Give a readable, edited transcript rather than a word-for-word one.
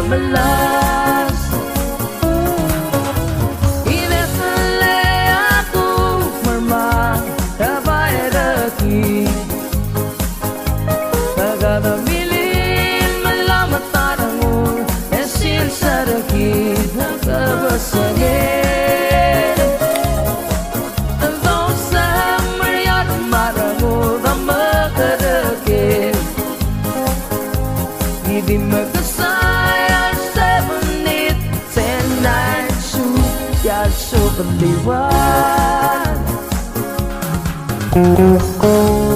melas. Inefele aku merma tabairaki. Tagada milin melamatarangul esil saraki nakabasage. 7, 8, 7, 1.